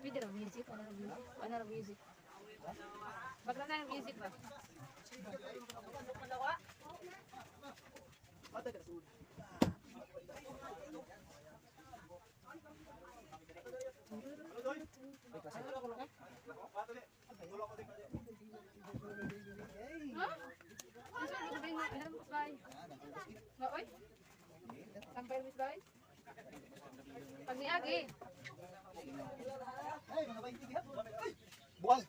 Pwede raw music, ano raw music? Ano raw music? Bagla na yung music ba? Ha? Ano ba bay? Maoy? Sampay mis bay? Pag niagi. Buwag.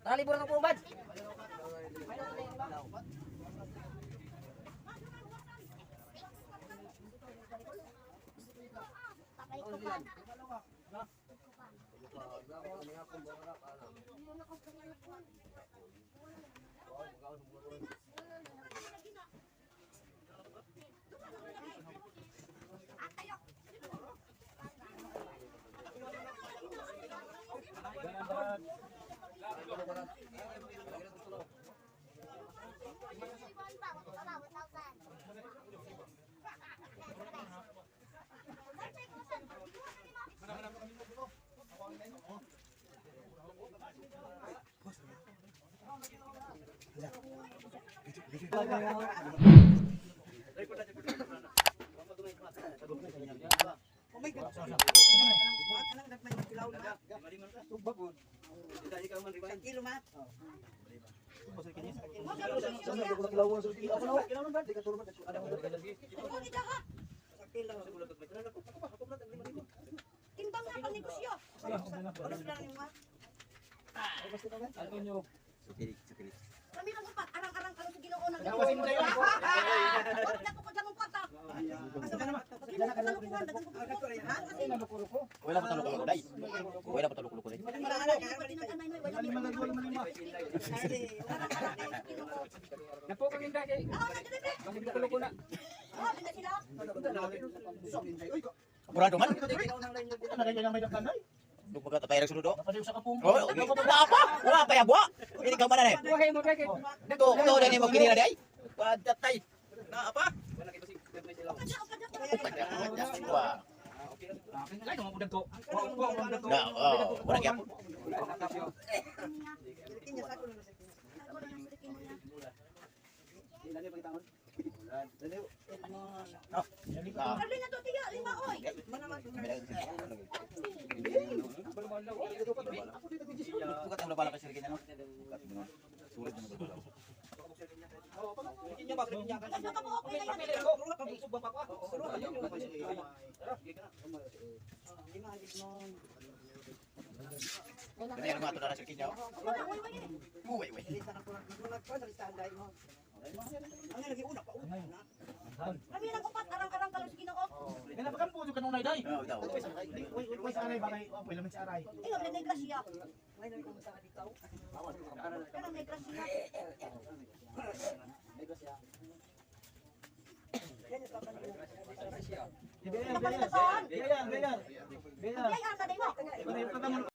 Tara, libur na po, Bad. Timbang na panegosyo. Kami lang upat, arang-arang kami sa Ginoo nang. Wala na ko kajamong kwarta. Wala pa tulog day. Wala pa tulog day. Napo kang inda kay. Basig kulo ko na. Murado man. Dugma ka tatay sulod. Oh, wala pa. Wala pa yabwa. Ini ka man na eh. Wahay mo kay. To, to dani mo kini na day. Padatay. Na apa? Wah. Ay, mo udag ko. Wa wa mo udag ko. Na, oh, wala gyapon. Ah. Carlina to tiya, lima oy. Bukat ang bala kasi no. Sulit na bala. Tatlo ka buok, may Ganyan ang mga tulad sa kinyaw. Uy, uy. Kami lang upat, arang-arang kalong sa Ginoo. Kaya napakampo ka nung naiday. Oh, daw. Uy, uy, sa aray bakay. Oh, pwede naman sa aray. Ikaw na grasya. Kanang may grasya. BR, Napalitasan. BR, BR. BR. Ay, asa day mo. Ano yung